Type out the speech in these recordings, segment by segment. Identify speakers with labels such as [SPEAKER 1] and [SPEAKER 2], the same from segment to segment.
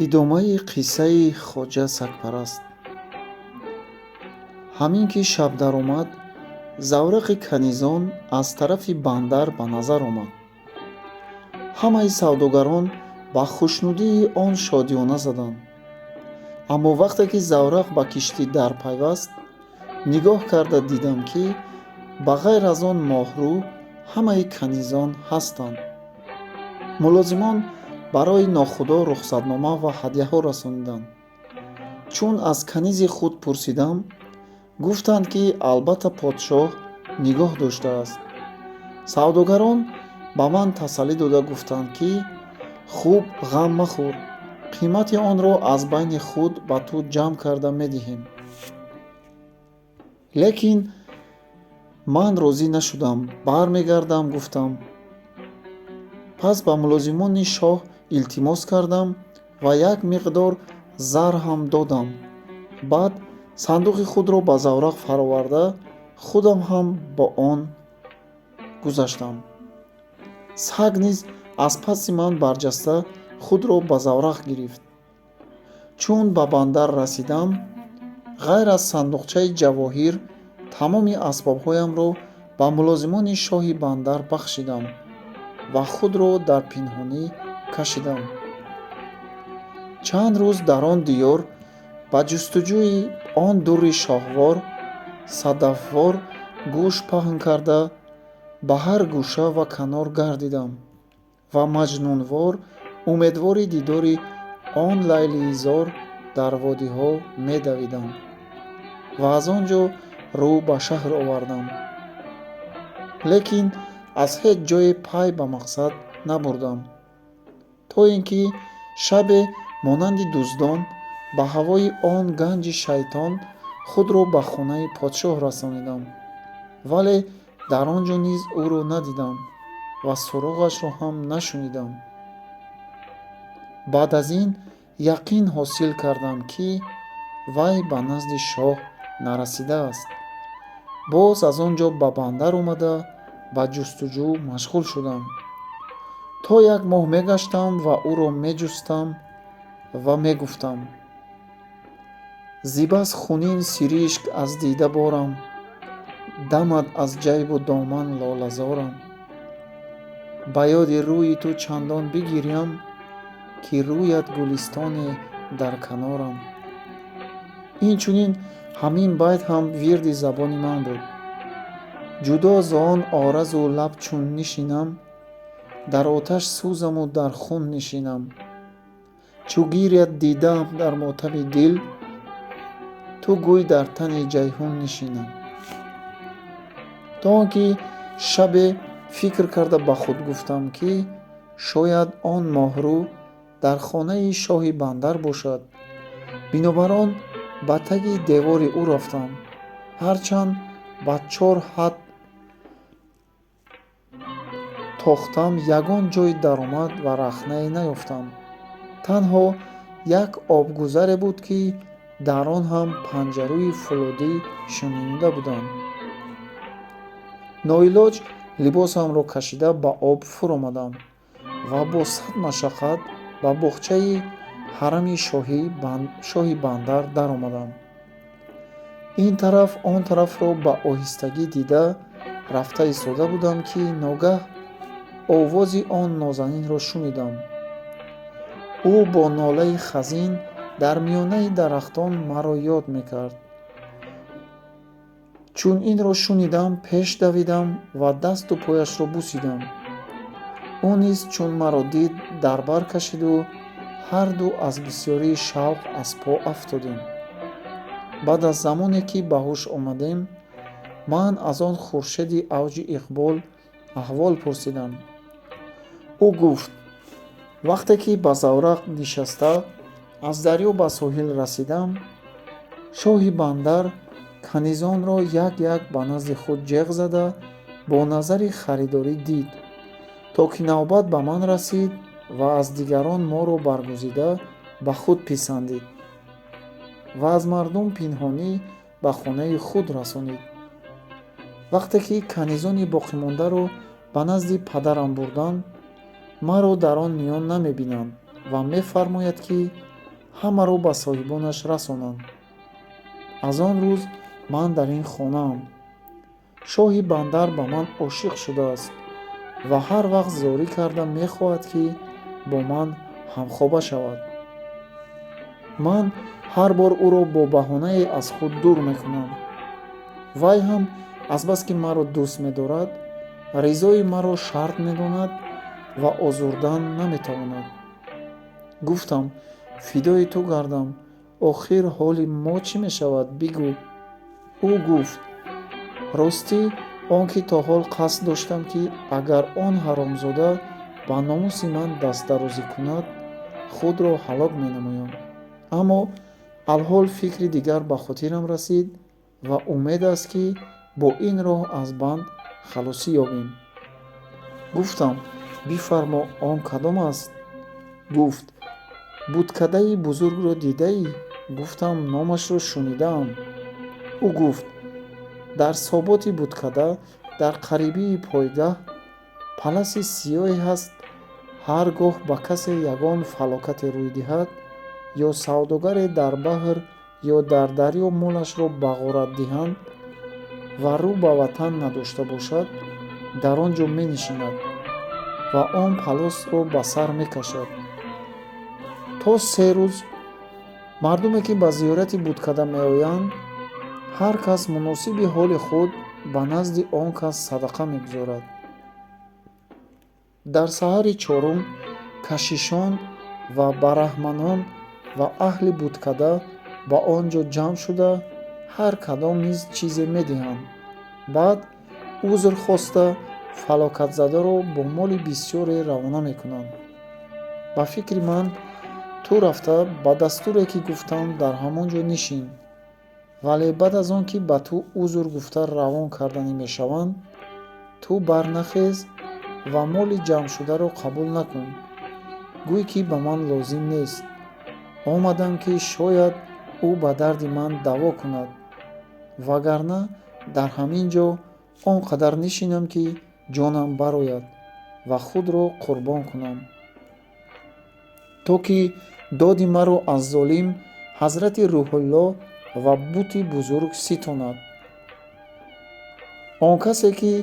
[SPEAKER 1] Идомаи қиссаи Хоҷа Сагпараст. Ҳамин ки шаб даромад, заврақи канизон аз тарафи бандар ба назар омад. Ҳамаи савдогарон ба хушнудии он шодиёна заданд. Аммо вақте ки заврақ ба киштӣ дарпайваст, нигоҳ карда дидам, ки ба ғайр аз он моҳрӯ ҳамаи канизон ҳастанд. Мулозимон барои нохудо рухсатнома ва ҳадяҳо расониданд. Чун аз канизи худ пурсидам, гуфтанд, ки албатта подшоҳ нигоҳ доштааст. Савдогарон ба ман тасаллӣ дода гуфтанд, ки хуб, ғам махӯр, қимати онро аз байни худ ба ту ҷамъ карда медиҳем. Лекин ман розӣ нашудам, бармегардам, гуфтам. Пас ба мулозимони шоҳ илтимос кардам ва як миқдор зар ҳам додам. Баъд сандуқи худро ба заврақ фароварда, худам ҳам бо он гузаштам. Саг низ аз паси ман барҷаста худро ба заврақ гирифт. Чун ба бандар расидам, ғайр аз сандуқчаи ҷавоҳир тамоми асбобҳоямро ба мулозимони шоҳи бандар бахшидам ва худро дар пинҳонӣ кашидам. Чанд рӯз дар он диёр ба ҷустуҷӯи он дурри шоҳвор садафвор гӯш паҳн карда, ба ҳар гӯша ва канор гардидам ва маҷнунвор умедвори дидори он лайлиизор дар водиҳо медавидам ва аз он ҷо рӯ ба шаҳр овардам. Лекин аз ҳеҷ ҷое пай ба мақсад набурдам, то ин ки шабе монанди дуздон ба ҳавои он ганҷи шайтон худро ба хонаи подшоҳ расонидам, вале дар он ҷо низ ӯро надидам ва суроғашро ҳам нашунидам. Баъд аз ин яқин ҳосил кардам, ки вай ба назди шоҳ нарасидааст. Боз аз он ҷо ба бандар омада, ба ҷустуҷӯ машғул шудам. То як моҳ мегаштам ва ӯро меҷустам ва мегуфтам: зи бас хунин сиришк аз дида борам, дамад аз ҷайбу доман лолазорам. Ба ёди рӯи ту чандон бигирям, ки рӯяд гулистоне дар канорам. Инчунин ҳамин байт ҳам вирди забони ман буд: ҷудо зон оразу лаб чун нишинам, дар оташ сӯзаму дар хун нишинам. Чу гиряд дидаам дар мотами дил, ту гӯй дар тани ҷайҳун нишинам. То он ки шабе фикр карда ба худ гуфтам, ки шояд он моҳрӯ дар хонаи шоҳи бандар бошад. Бинобар он ба таги девори ӯ рафтам. Ҳарчанд ба чор ҳад тохтам, ягон ҷойи даромад ва рахнае наёфтам. Танҳо як обгузаре буд, ки дар он ҳам панҷаруи фӯлодӣ шинонида буданд. Ноилоҷ либосамро кашида ба об фуромадам ва бо сад машаққат ба боғчаи ҳарами шоҳи бандар даромадам. Ин тараф, он тарафро ба оҳистагӣ дида рафта истода будам, ки ногаҳ овози он нозанинро шунидам. Ӯ бо нолаи хазин дар миёнаи дарахтон маро ёд мекард. Чун инро шунидам, пеш давидам ва дасту пояшро бусидам. Ӯ низ чун маро дид, дар бар кашиду ҳарду аз бисёрии шавқ аз по афтодем. Баъд аз замоне ки ба ҳуш омадем, ман аз он хуршеди авҷи иқбол аҳвол пурсидам. Ӯ гуфт: вақте ки ба заврақ нишаста аз дарё ба соҳил расидам, шоҳи бандар канизонро як як ба назди худ ҷеғ зада, бо назари харидорӣ дид, то ки навбат ба ман расид ва аз дигарон моро баргузида ба худ писандид ва аз мардум пинҳонӣ ба хонаи худ расонид. Вақте ки канизони боқимондаро ба назди падарам бурданд, маро дар он миён намебинанд ва мефармояд, ки ҳамаро ба соҳибонаш расонанд. Аз он рӯз ман дар ин хонаам. Шоҳи бандар ба ман ошиқ шудааст ва ҳар вақт зорӣ карда мехоҳад, ки бо ман ҳамхоба шавад. Ман ҳар бор ӯро бо баҳонае аз худ дур мекунам. Вай ҳам азбаски маро дӯст медорад, ризои маро шарт медонад ва озурдан наметавонад. Гуфтам: фидои ту гардам, охир ҳоли мо чӣ мешавад, бигӯ. Ӯ гуфт: ростӣ он ки то ҳол қасд доштам, ки агар он ҳаромзода ба номуси ман дастдарозӣ кунад, худро ҳалок менамоям. Аммо алҳол фикри дигар ба хотирам расид ва умед аст, ки бо ин роҳ аз банд халосӣ ёбем. Гуфтам: бифармо, он кадом аст? Гуфт: буткадаи бузургро дидаӣ? Гуфтам: номашро шунидаам. Ӯ гуфт: дар соботи буткада, дар қарибии пойгаҳ, паласи сиёҳе ҳаст. Ҳар гоҳ ба касе ягон фалокате рӯй диҳад ё савдогаре дар баҳр ё дар дарё молашро ба ғорат диҳанд ва рӯ ба ватан надошта бошад, дар он ҷо менишинад ва он палосро ба сар мекашад. То 3 рӯз мардуме, ки ба зиёрати буткада меоянд, ҳар кас муносиби ҳоли худ ба назди он кас садақа мегузорад. Дар саҳари чорум кашишон ва бараҳманон ва аҳли буткада ба он ҷо ҷамъ шуда, ҳар кадом низ чизе медиҳанд. Баъд узр хоста фалокатзадаро бо моли бисёре равона мекунанд. Ба фикри ман, ту рафта ба дастуре, ки гуфтам, дар ҳамон ҷо нишин, вале баъд аз он ки ба ту узр гуфта равон карданӣ мешаванд, ту барнахез ва моли ҷамъшударо қабул накун. Гӯй ки ба ман лозим нест. Омадам, ки шояд ӯ ба дарди ман даво кунад, вагарна дар ҳамин ҷо он қадар нишинам, ки ҷонам барояд ва худро қурбон кунам, то ки доди маро аз золим ҳазрати Рӯҳуллоҳ ва бути бузург ситонад. Он касе, ки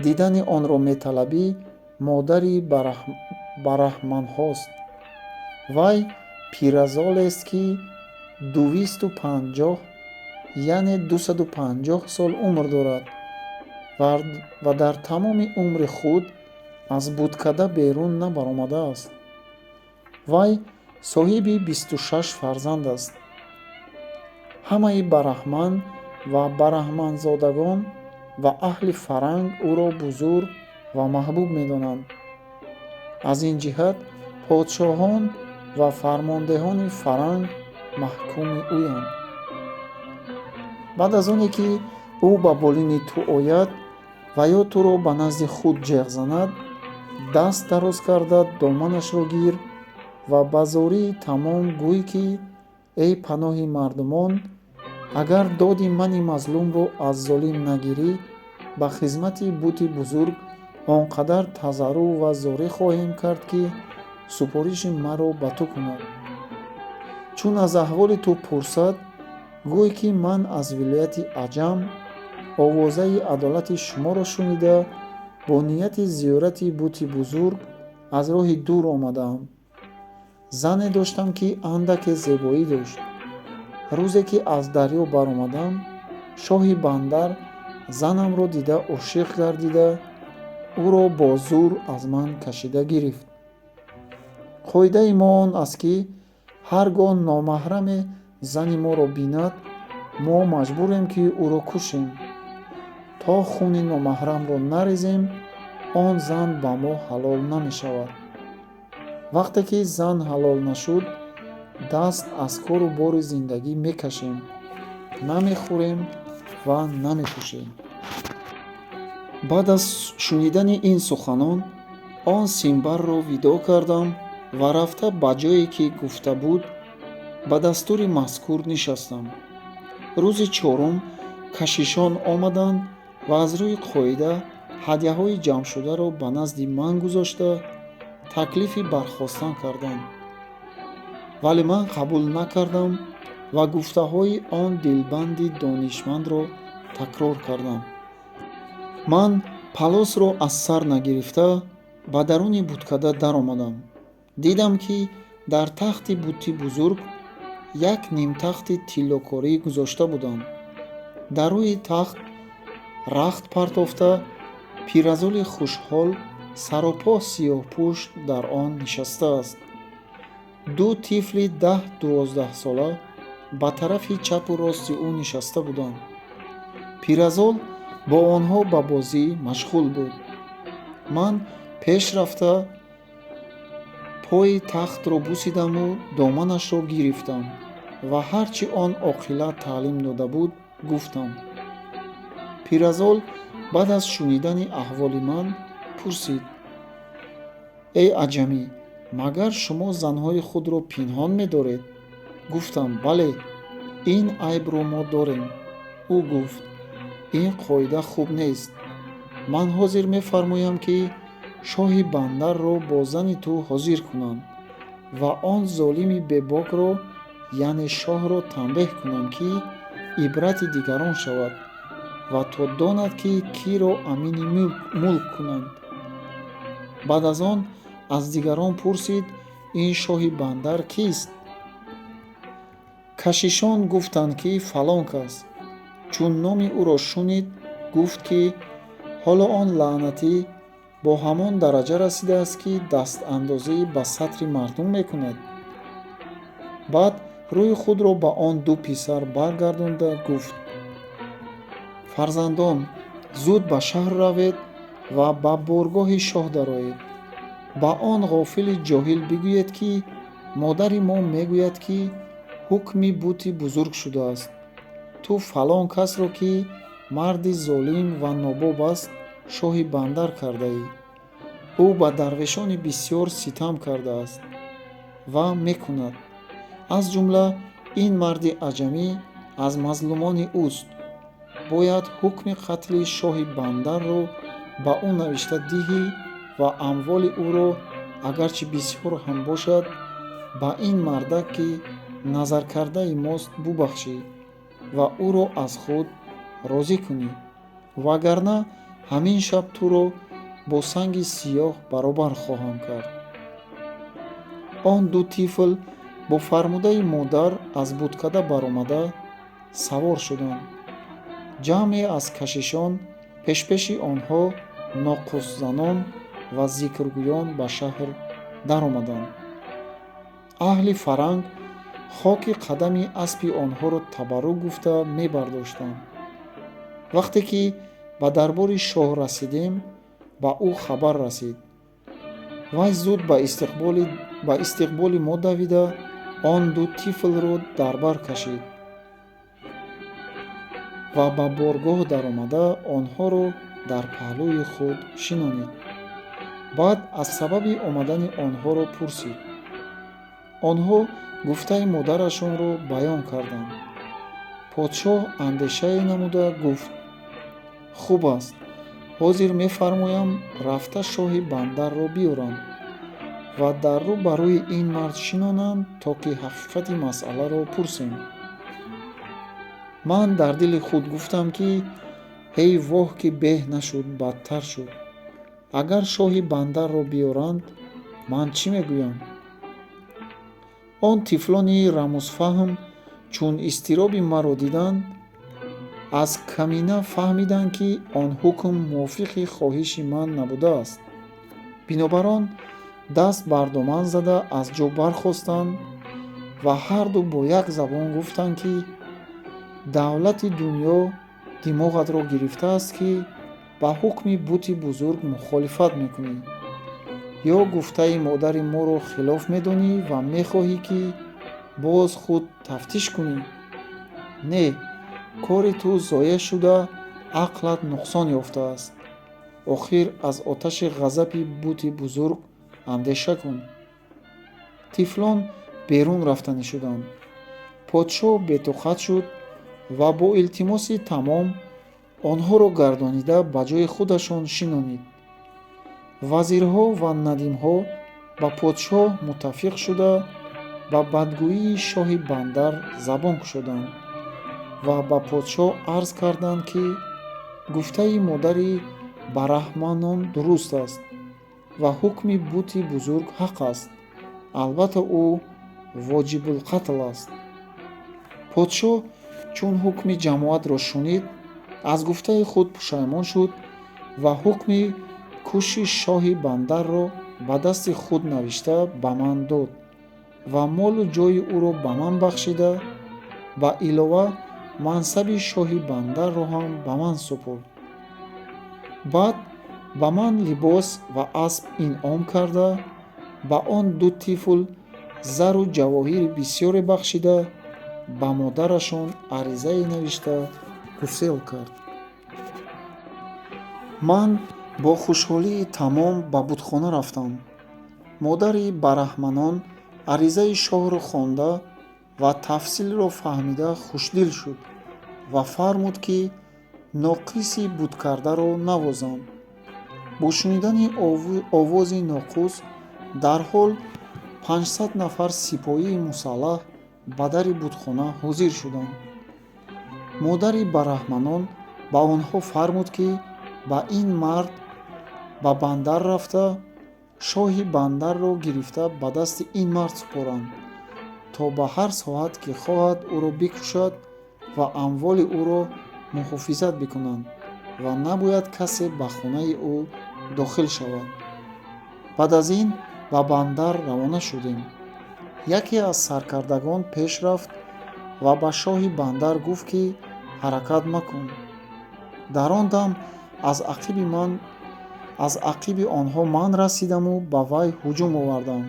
[SPEAKER 1] дидани онро металабӣ, модари бараҳманҳост. Вай пиразолест, ки 250, яъне 250 сол умр дорад ва дар тамоми умри худ аз буткада берун набаромадааст. Вай соҳиби 26 фарзанд аст. Ҳамаи бараҳман ва бараҳманзодагон ва аҳли фаранг ӯро бузург ва маҳбуб медонанд. Аз ин ҷиҳат подшоҳон ва фармондеҳони фаранг маҳкуми ӯянд. Баъд аз оне ки ӯ ба болини ту ояд ва ё туро ба назди худ ҷеғ занад, даст дароз карда доманашро гир ва ба зории тамом гӯй, ки эй паноҳи мардумон, агар доди мани мазлумро аз золим нагирӣ, ба хизмати бути бузург он қадар тазарруъ ва зорӣ хоҳем кард, ки супориши маро ба ту кунад. Чун аз аҳволи ту пурсад, гӯй ки ман аз вилояти Аҷам овозаи адолати шуморо шунида, бо нияти зиёрати бути бузург аз роҳи дур омадаам. Зане доштам, ки андаке зебоӣ дошт. Рӯзе ки аз дарё баромадам, шоҳи бандар занамро дида ошиқ гардида, ӯро бо зӯр аз ман кашида гирифт. Қоидаи мо он аст, ки ҳар гоҳ номаҳраме зани моро бинад, мо маҷбурем, ки ӯро кушем. То хуни номаҳрамро нарезем, он зан ба мо ҳалол намешавад. Вақте ки зан ҳалол нашуд, даст аз кору бори зиндагӣ мекашем, намехӯрем ва намепӯшем. Баъд аз шунидани ин суханон, он симбарро видоъ кардам ва рафта ба ҷое, ки гуфта буд, ба дастури мазкур нишастам. Рӯзи чорум кашишон омаданд ва аз рӯи қоида ҳадяҳои ҷамъшударо ба назди ман гузошта, таклифи бархостан карданд. Вале ман қабул накардам ва гуфтаҳои он дилбанди донишмандро такрор кардам. Ман палосро аз сар нагирифта ба даруни буткада даромадам. Дидам, ки дар тахти бути бузург як нимтахти тиллокорӣ гузошта буданд. Дар рӯи тахт рахт партофта, пиразоли хушҳол саропо сиёҳпӯш дар он нишастааст. Ду тифли 10-12 сола ба тарафи чапу рости ӯ нишаста буданд. Пиразол бо онҳо ба бозӣ машғул буд. Ман пеш рафта, пои тахтро бусидаму доманашро гирифтам ва ҳар чӣ он оқила таълим дода буд, гуфтам. Пиразол баъд аз шунидани аҳволи ман пурсид: «Эй аҷамӣ, магар шумо занҳои худро пинҳон медоред?» Гуфтам: «Бале, ин айбро мо дорем». Ӯ гуфт: «Ин қоида хуб нест. Ман ҳозир мефармоям, ки шоҳи бандарро бо зани ту ҳозир кунанд ва он золими бебокро, яъне шоҳро, танбеҳ кунам, ки ибрати дигарон шавад ва то донад, ки киро амини мулк кунанд». Баъд аз он аз дигарон пурсид: «Ин шоҳи бандар кист?» Кашишон гуфтанд, ки фалон кас. Чун номи ӯро шунид, гуфт, ки ҳоло он лаънатӣ бо ҳамон дараҷа расидааст, ки дастандозӣ ба сатри мардум мекунад. Баъд рӯи худро ба он ду писар баргардонда гуфт: «Фарзандон, зуд ба шаҳр равед ва ба боргоҳи шоҳ дароед. Ба он ғофили ҷоҳил бигӯед, ки модари мо мегӯяд, ки ҳукми бути бузург шудааст: ту фалон касро, ки марди золим ва нобоб аст, шоҳи бандар кардаӣ. Ӯ ба дарвешони бисьёр ситам кардааст ва мекунад. Аз ҷумла ин марди аҷамӣ аз мазлумони ӯст. Бояд ҳукми қатли шоҳи бандарро ба ӯ навишта диҳӣ ва амволи ӯро, агарчи бисьёр ҳам бошад, ба ин мардак, ки назаркардаи мост, бубахшӣ ва ӯро аз худ розӣ кунӣ, вагарна ҳамин шаб туро бо санги сиёҳ баробар хоҳам кард». Он ду тифл бо фармудаи модар аз буткада баромада савор шуданд. Ҷамъе аз кашишон пешпеши онҳо, ноқусзанон ва зикргӯён ба шаҳр даромаданд. Аҳли фаранг хоки қадами аспи онҳоро табаррук гуфта мебардоштанд. Вақте ки ба дарбори шоҳ расидем, ба ӯ хабар расид. Вай зуд ба истиқболи мо давида, он ду тифлро дар бар кашид ва ба боргоҳ даромада, онҳоро дар паҳлӯи худ шинонид. Баъд аз сабаби омадани онҳоро пурсид. Онҳо гуфтаи модарашонро баён карданд. Подшоҳ андешае намуда гуфт: «Хуб аст, ҳозир мефармоям рафта шоҳи бандарро биёранд ва дар рӯ ба рӯи ин мард шинонанд, то ки ҳақиқати масъаларо пурсем». Ман дар дили худ гуфтам, ки ҳей воҳ, ки беҳ нашуд, бадтар шуд. Агар шоҳи бандарро биёранд, ман чӣ мегӯям? Он тифлони рамузфаҳм, чун изтироби маро диданд, аз камина фаҳмиданд, ки он ҳукм мувофиқи хоҳиши ман набудааст. Бинобар он даст бар доман зада, аз ҷо бархостанд ва ҳарду бо як забон гуфтанд, ки давлати дунё димоғатро гирифтааст, ки ба ҳукми бути бузург мухолифат мекунӣ, ё гуфтаи модари моро хилоф медонӣ ва мехоҳӣ, ки боз худ тафтиш кунӣ? Не, кори ту зоеъ шуда, ақлат нуқсон ёфтааст. Охир аз оташи ғазаби бути бузург андеша кун. Тифлон берун рафтанӣ шуданд. Подшоҳ бетоқат шуд ва бо илтимоси тамом онҳоро гардонида, ба ҷои худашон шинонид. Вазирҳо ва надимҳо ба подшоҳ муттафиқ шуда, Ба бадгӯии шоҳи бандар забон кушоданд ва ба подшоҳ арз карданд, ки гуфтаи модари бараҳманон дуруст аст ва ҳукми бути бузург ҳақ аст. Албатта, ӯ воҷибулқатл аст. Подшоҳ чун ҳукми ҷамоатро шунид, аз гуфтаи худ пушаймон шуд ва ҳукми куши шоҳи бандарро ба дасти худ навишта ба ман дод ва молу ҷойи ӯро ба ман бахшида, ба илова мансаби шоҳи бандарро ҳам ба ман супурд. Баъд ба ман либос ва асп инъом карда, ба он ду тифл зару ҷавоҳири бисёре бахшида, ба модарашон аризае навишта гусел кард. Ман бо хушҳолии тамом ба бутхона рафтам. Модари бараҳманон аризаи шоҳро хонда ва тафсилро фаҳмида хушдил шуд ва фармуд, ки ноқиси буткардаро навозанд. Бо шунидани овози ноқус дарҳол 500 нафар сипоҳии мусаллаҳ ба дари бутхона ҳозир шуданд. Модари бараҳманон ба онҳо фармуд, ки ба ин мард ба бандар рафта, шоҳи бандарро гирифта ба дасти ин мард супоранд, то ба ҳар соат ки хоҳад ӯро бикушад ва амволи ӯро муҳофизат бикунанд ва набояд касе ба хонаи ӯ дохил шавад. Баъд аз ин ба бандар равона шудем. Яке аз саркардагон пеш рафт ва ба шоҳи бандар гуфт, ки ҳаракат макун. Дар он дам аз ақиби онҳо ман расидаму ба вай ҳуҷум овардам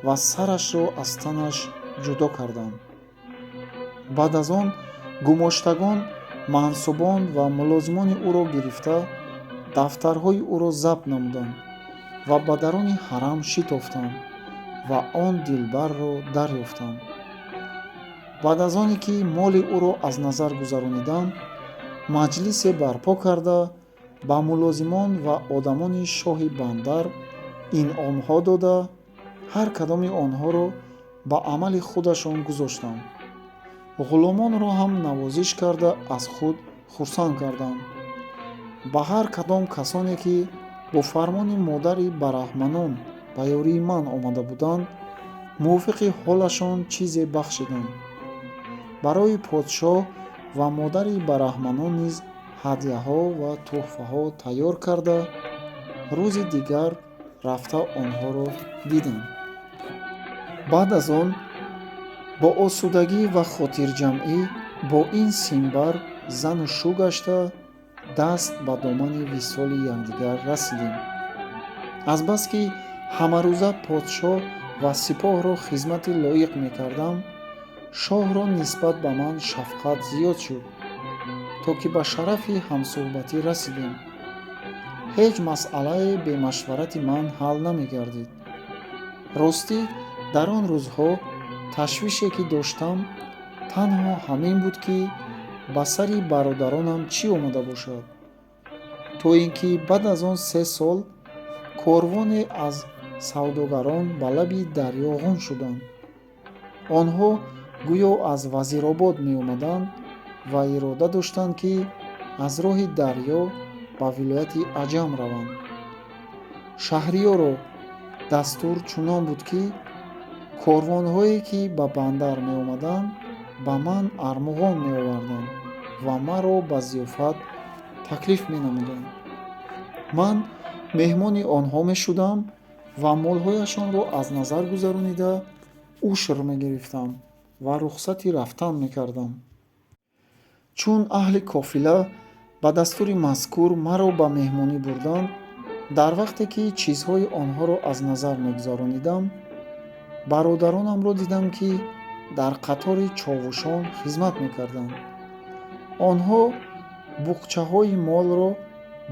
[SPEAKER 1] ва сарашро аз танаш ҷудо кардам. Баъд аз он гумоштагон, мансубон ва мулозимони ӯро гирифта, дафтарҳои ӯро забт намуданд ва ба даруни ҳарам шитофтанд ва он дилбарро дарёфтанд. Баъд аз оне ки моли ӯро аз назар гузаронидам, маҷлисе барпо карда, ба мулозимон ва одамони шоҳи бандар инъомҳо дода, ҳар кадоми онҳоро ба амали худашон гузоштам. Ғуломонро ҳам навозиш карда, аз худ хурсанд кардам. Ба ҳар кадом касоне, ки бо фармони модари бараҳманон ба ёрии ман омада буданд, мувофиқи ҳолашон чизе бахшидам. Барои подшоҳ ва модари бараҳманон низ ҳадяҳо ва тӯҳфаҳо тайёр карда, рӯзи дигар рафта онҳоро дидам. Баъд аз он бо осудагӣ ва хотирҷамъӣ бо ин симбар зану шу гашта, даст ба домани висоли якдигар расидем. Азбаски ҳамарӯза подшоҳ ва сипоҳро хизмати лоиқ мекардам, шоҳро нисбат ба ман шафқат зиёд шуд, то ки ба шарафи ҳамсӯҳбатӣ расидем. Ҳеҷ масъалае бемашварати ман ҳал намегардид. Ростӣ, дар он рӯзҳо ташвише ки доштам, танҳо ҳамин буд, ки ба сари бародаронам чӣ омада бошад. То ин ки баъд аз он 3 сол корвоне аз савдогарон ба лаби дарё ғун шуданд. Онҳо гӯё аз Вазиробод меомаданд ва ирода доштанд, ки аз роҳи дарё ба вилояти Аҷам раванд. Шаҳриёро дастур чунон буд, ки корвонҳое ки ба бандар меомаданд, ба ман армуғон меоварданд ва маро ба зиёфат таклиф менамуданд. Ман меҳмони онҳо мешудам ва молҳояшонро аз назар гузаронида, ушр мегирифтам ва рухсати рафтан мекардам. Чун аҳли кофила ба дастури мазкур маро ба меҳмонӣ бурданд, дар вақте ки чизҳои онҳоро аз назар мегузаронидам, бародаронамро дидам, ки дар қатори човушон хизмат мекарданд. Онҳо буқчаҳои молро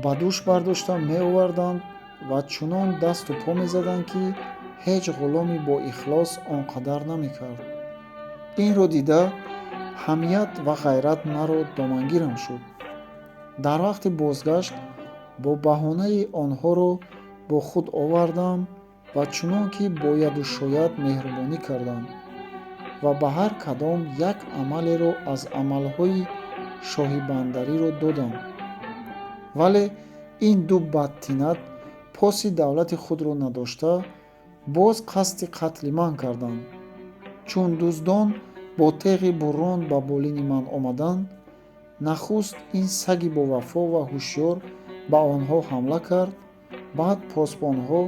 [SPEAKER 1] ба дӯш бардошта меоварданд ва чунон дасту по мезаданд, ки ҳеҷ ғуломи боихлос он қадар намекард. Инро дида, ҳамият ва ғайрат маро домангирам шуд. Дар вақти бозгашт бо баҳонаи онҳоро бо худ овардам ва чунон ки бояду шояд меҳрубонӣ кардам. Ва ба ҳар кадом як амалеро аз амалҳои шоҳибандариро додам. Вале ин ду бадтинат поси давлати худро надошта, боз қасди қатли ман карданд. Чун дуздон бо теғи буррон ба болини ман омаданд, нахуст ин саги бовафо ва ҳушёр ба онҳо ҳамла кард, баъд посбонҳо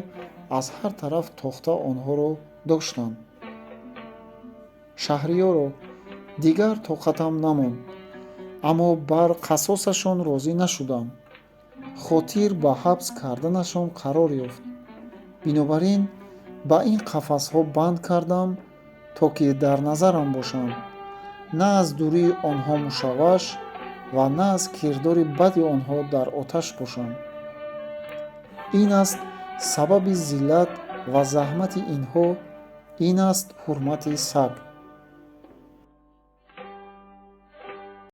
[SPEAKER 1] аз ҳар тараф тохта онҳоро доштанд. Шаҳриёро, дигар тоқатам намонд, аммо бар қасосашон розӣ нашудам. Хотир ба ҳабс карданашон қарор ёфт. Бинобар ин ба ин қафасҳо банд кардам, то ки дар назарам бошанд, на аз дурии онҳо мушавваш ва на аз кирдори бади онҳо дар оташ бошам. Ин аст сабаби зиллат ва заҳмати инҳо, ин аст ҳурмати саг.